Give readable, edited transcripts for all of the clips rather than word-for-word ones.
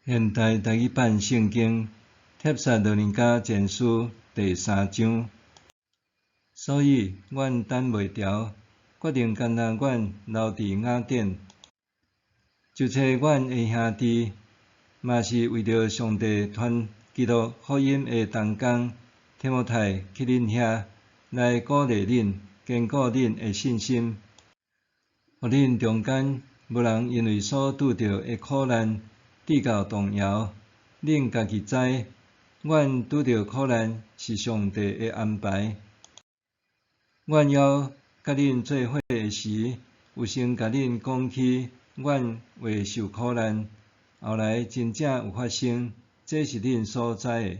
現代台語版聖經帖撒羅尼迦前書第三章。所以，阮等袂牢，決定干焦阮留佇雅典，就揣阮的兄弟，嘛是為著上帝傳基督福音的同工提摩太去恁遐，來鼓勵恁，堅固恁的信心，予恁中間無人因為所拄著的苦難，致到動搖。恁家己知，阮拄著苦難是上帝的安排。阮猶佮恁做伙的時，有先共恁講起，阮會受苦難，後來真正有發生，這是恁所知的。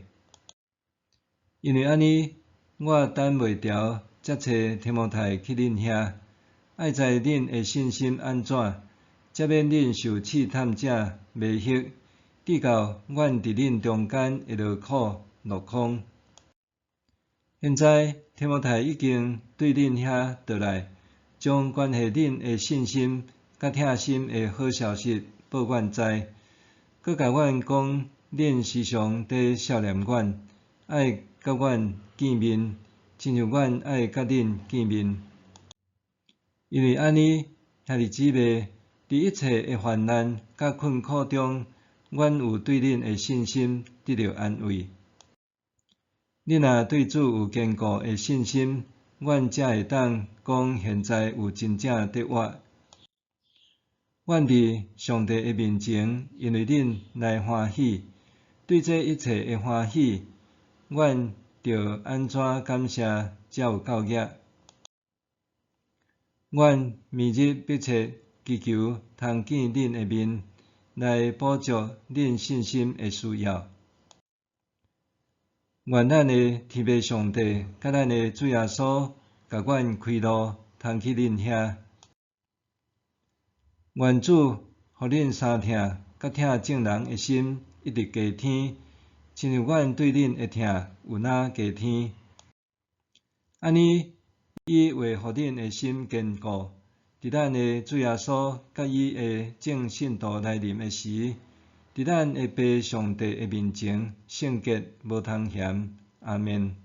因為按呢，我等袂牢，才揣提摩太去恁遐，愛知恁的信心按怎，才免恁受試探者迷惑，致到阮佇恁中間的勞苦落空。現在提摩太已經對恁遐倒來，將關係恁的信心佮疼心的好消息報阮知，閣共阮講恁時常佇想念阮，愛佮阮見面，親像阮愛佮恁見面。因為按呢，兄弟姊妹，佇一切的患難佮困苦中，阮有對恁的信心得著安慰。恁若對主有堅固的信心，阮才會當講現在有真正得活。阮佇上帝的面前，因為恁來歡喜，對這一切的歡喜，阮著按怎感謝才有夠額？阮暝日迫切祈求通見恁的面，來補足恁信心的需要。願咱的天父上帝佮咱的主耶穌，共阮開路，通去恁遐。願主予恁相疼佮疼眾人的心一直加添，親像阮對恁的疼有若加添。按呢，伊會予恁的心堅固，佇咱的主耶穌佮伊的眾聖徒來臨的時，佇咱的父上帝的面前，聖潔無通嫌。阿們。